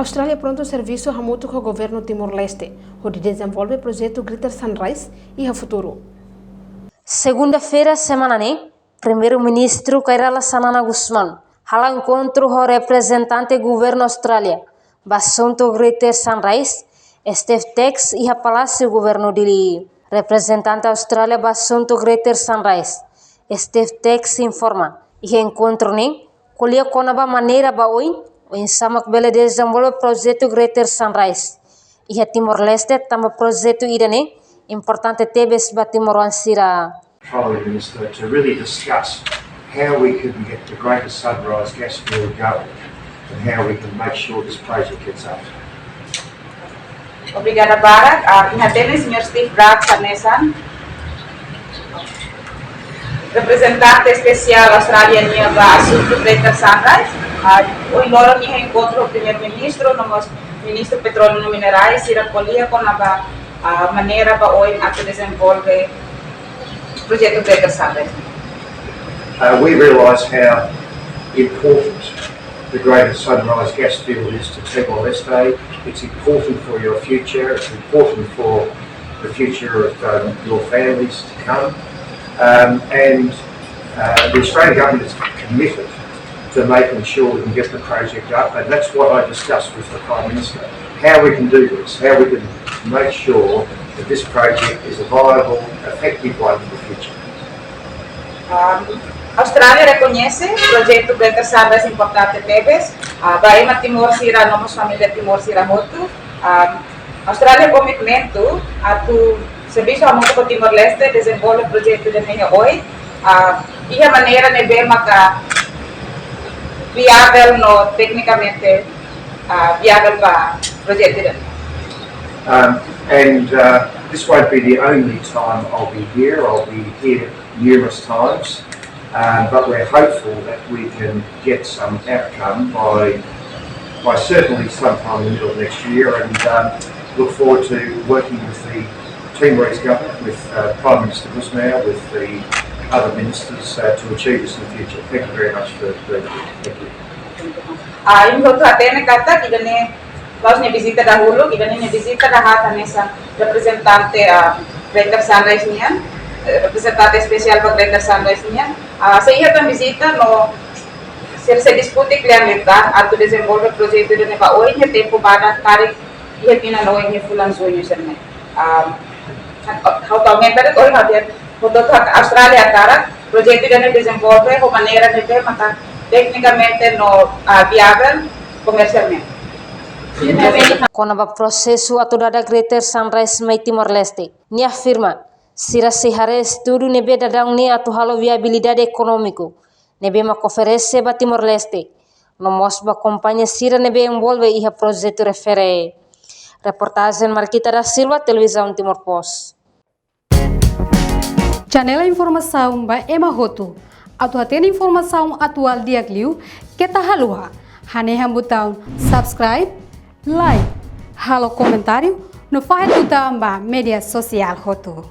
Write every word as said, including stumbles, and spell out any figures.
Austrália prontu servisu hamutuk ho governu Timor-Leste hodi dezenvolve projetu Greater Sunrise iha futuru. Segunda-feira semana ne'e, Primeiru-Ministru Kay Rala Xanana Gusmão hala'o enkontru ho reprezentante governu Austrália ba asuntu Greater Sunrise, Steve Tex, iha Palásiu Governu Dili. Reprezentante Austrália ba asuntu Greater Sunrise, Steve Tex, informa iha enkontru ne'e, ko'alia kona-ba maneira ba oin, oinsá mak bele dezenvolve projetu Greater Sunrise iha Timor-Leste, tanba projetu ida-ne'e importante tebes ba timoroan sira. Foreign Minister to really discuss how we can get the Greater Sunrise gas field going and how we can make sure this project gets up. Obrigada barak. Ah, iha ne'e Señór Steve Braggs hanesan reprezentante espesiál Austrália nian ba asuntu Greater Sunrise. Ah, ohin loron iha enkontru Primeiru-Ministru no mós Ministru Petróleu no Minerais, sira ko'alia kona-ba, ah, maneira ba oin atu dezenvolve projetu Greater Sunrise. Uh, we realise how important the Greater Sunrise gas field is to Timor-Leste. It's important for your future. It's important for the future of, um, your families to come. Um, and, uh, the Australian government is committed to making sure we can get the project up, and that's what I discussed with the Prime Minister, how we can do this, how we can make sure that this project is a viable, effective one for the future. Um, Austrália rekoñese projetu Greater Sunrise importante tebes, ah, ba ema Timor sira no mós família Timor sira hotu. Um, Austrália komitmentu atu servisu hamutuk ho Timor-Leste dezenvolve projetu ida-ne'e oin, ah, iha maneira ne'ebé maka viável no teknikamente, ah, viável ba projetu ida-ne'e. Um, and, uh, this won't be the only time I'll be here. I'll be here numerous times, um, but we're hopeful that we can get some outcome by, by certainly sometime in the middle of next year, and, um, look forward to working with the Timorese government, with, uh, Prime Minister Gusmão, with the other ministers, uh, to achieve this in the future. Thank you very much for being here. Thank you. Ah, imi hotu hatene katak ida-ne'e la'ós nia vizita dahuluk, ida-ne'e nia vizita dahaat hanesan reprezentante, ah, Greater Sunrise nian, eh, reprezentante espesiál ba Greater Sunrise nian. Ah, sei iha tan vizita no sei, sei diskute kle'an liután atu dezenvolve projetu ida-ne'e ba oin iha tempu badak karik iha tinan oin iha fulan Juñu sira-ne'e. Ah, ha'u tau mentari koi hadian hotu-hotu Austrália hakarak projetu ida-ne'e dezenvolve ho maneira ne'ebé maka teknikamente no, ah, viável komersialmente. Kona-ba prosesu atu dada Greater Sunrise mai Timor-Leste, nia afirma, sira sei haree estudu ne'ebé daudaun ne'e atu halo viabilidade ekonómiku ne'ebé mak oferese ba Timor-Leste, no mós ba kompañia sira ne'ebé envolve iha projetu refere. Reportajen Marquita da Silva, Televizaun Timor Post. Janela informasaun ba ema hotu. Atu hatene informasaun atuál di'ak liu, keta haluha hanehan butaun subscribe, like, halo komentáriu, no fahe tutan ba média sosiál hotu.